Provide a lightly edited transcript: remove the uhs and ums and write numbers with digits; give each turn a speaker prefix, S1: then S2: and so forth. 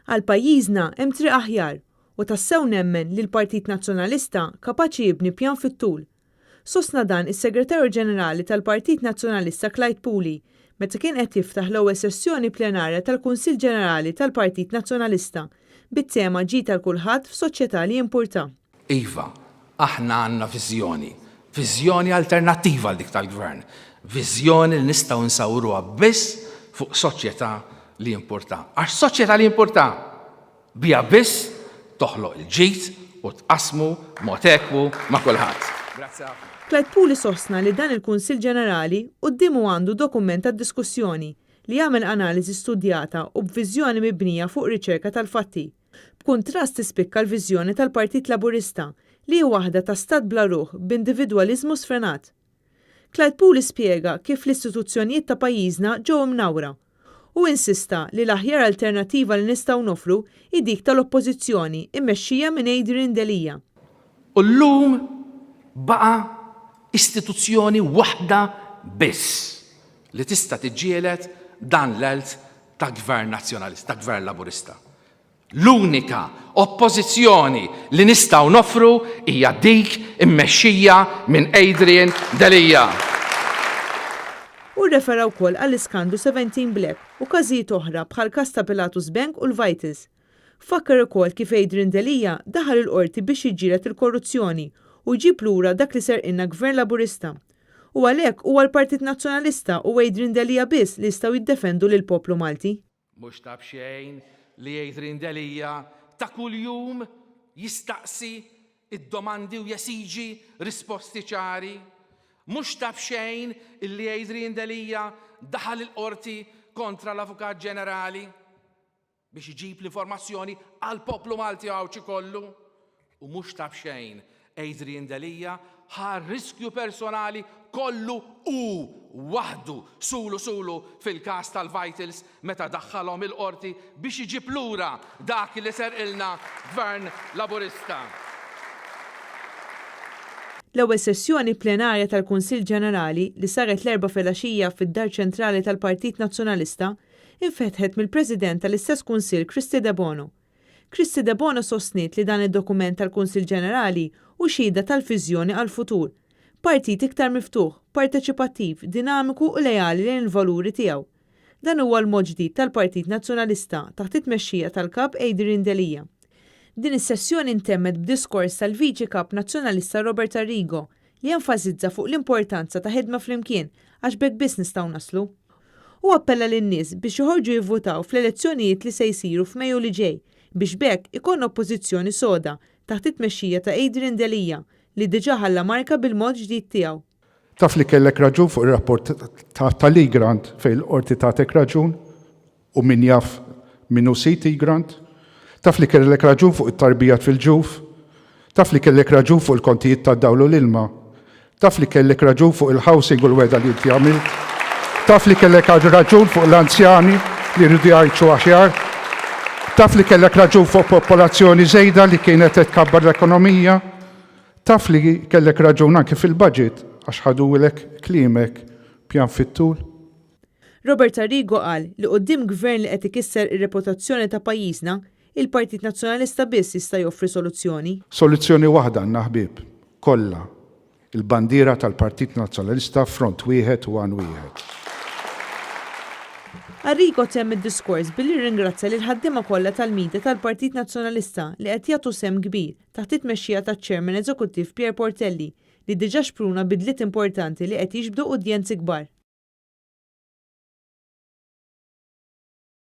S1: Għal pajjiżna hemm triq aħjar u tassew nemmen li l-Partit Nazzjonalista kapaċi jibni pjan fit-tul. Sostna dan is-Segretarju Ġenerali tal-Partit Nazzjonalista Clyde Puli meta kien qed jiftaħ l-ewwel sessjoni plenarja tal-Kunsill Ġenerali tal-Partit Nazzjonalista bit-tema Ġid għal kulħadd f'soċjetà li jimpurtha.
S2: Iva, aħna għandna viżjoni, viżjoni alternattiva għal dik tal-Gvern, viżjoni li nistgħu nsawruha biss fuq soċjetà li jimpurtha. Għax soċjetà li jimpurtha, biha biss toħloq il-ġid u tqassmu b'mod ekwu ma' kulħadd. Grazzi ħafna.
S1: Clyde Puli sostna li dan il-Kunsill Ġenerali quddiemu għandu dokument għad-diskussjoni li jagħmel analiżi studjata u b'viżjoni mibnija fuq riċerka tal-fatti. B'kuntrast tispikka l-viżjoni tal-Partit Laburista li hi waħda ta' stat bla ruħ b'individwaliżmu sfrenat. Clyde Puli spjega kif l-istituzzjonijiet ta' pajjiżna ġew imnawra. Hu insista li l-aħjar alternattiva li nistgħu noffru hi dik tal-Oppożizzjoni mmexxija minn Adrian Delia.
S2: U llum baqa' istituzzjoni waħda biss li tista' tiġġieled dan l-għelt ta' Gvern Nazzjonalista, ta' Gvern Laburista. L-unika oppożizzjoni li nistgħu noffru hija dik immexxija minn Adrian Delia.
S1: Hu rrefera wkoll għall-iskandlu 17 Black u każijiet oħra bħall-każ ta' Pilatus Bank u l-Vitals. Fakkar ukoll kif Adrian Delia daħal il-Qorti biex jiġġieled il-korruzzjoni u jġib lura dak li serqilna Gvern Laburista. U għalhekk huwa l-Partit Nazzjonalista u Adrian Delia biss li jistgħu jiddefendu lill-poplu Malti.
S2: Mhux ta' b'xejn li Adrian Delia ta' kuljum jistaqsi d-domandi u jesiġi risposti ċari. Mhux ta' b'xejn illi Adrian Delia daħal il-Qorti kontra l-Avukat Ġenerali. biex iġib l-informazzjoni għall-poplu Malti u Għawdxi kollu. U mhux ta' b'xejn Adrian Delia ħa r-riskju personali kollu hu waħdu sulu sulu fil-każ tal-Vitals meta daħħalhom il-Qorti biex iġib lura dak li serqilna Gvern Laburista.
S1: L-ewwel sessjoni plenarja tal-Kunsill Ġenerali, li saret l-Erbgħa filgħaxija fid-Dar Ċentrali tal-Partit Nazzjonalista, infetħet mill-President tal-istess Kunsill Kristy Debono. Kristy Debono sostniet li dan id-dokument tal-Kunsill Ġenerali hu xhieda tal-viżjoni għall-futur, partit iktar miftuħ, parteċipattiv, dinamiku u leali lejn il-valuri tiegħu. Dan huwa l-mod ġdid tal-Partit Nazzjonalista taħt it-tmexxija tal-Kap Adrian Delia. Din is-sessjoni ntemmet b'diskors tal-Viċi Kap Nazzjonalista Robert Arrigo li enfasizza fuq l-importanza ta' ħidma flimkien għax b'hekk biss nistgħu naslu. Hu appella lin-nies biex joħorġu jivvutaw fl-elezzjonijiet li se jsiru f'Mejju li ġej biex b'hekk ikollna Oppożizzjoni soda taħt it-tmexxija ta' Adrian Delia li diġà ħalla marka bil-mod ġdid tiegħu.
S3: Taf li kellek raġun fuq ir-rapport tal-Egrant fejn il-Qorti tatek raġun? U min jaf min hu sid Egrant? Taf li kellek raġun fuq it-tarbijat fil-ġuf? Taf li kellek raġun fuq il-kontijiet tad-dawl u l-ilma? Taf li kellek raġun fuq il-housing u l-wegħda li inti għamilt? Taf li kellek raġun fuq l-anzjani li jridu jgħixu aħjar? Taf li kellek raġun fuq popolazzjoni żejda li kienet qed tkabbar l-ekonomija? Taf li kellek raġun anki fil-budget għax ħadulek kliemek, pjan fit-tul?
S1: Robert Arrigo qal li quddiem Gvern li qed ikisser ir-reputazzjoni ta' pajjiżna, il-Partit Nazzjonalista biss jista' joffri soluzzjoni.
S3: Soluzzjoni waħda għandna ħbieb, kollha, il-bandiera tal-Partit Nazzjonalista front wieħed u għan wieħed.
S1: Arrigo temm id-diskors billi rringrazzja lill-ħaddiema kollha tal-media tal-Partit Nazzjonalista li qed jagħtu sehem kbir taħt it-tmexxija taċ-Chairman Eżekuttiv Pierre Portelli li diġà xpruna bidliet importanti li qed jiġbdu udjenzi kbar.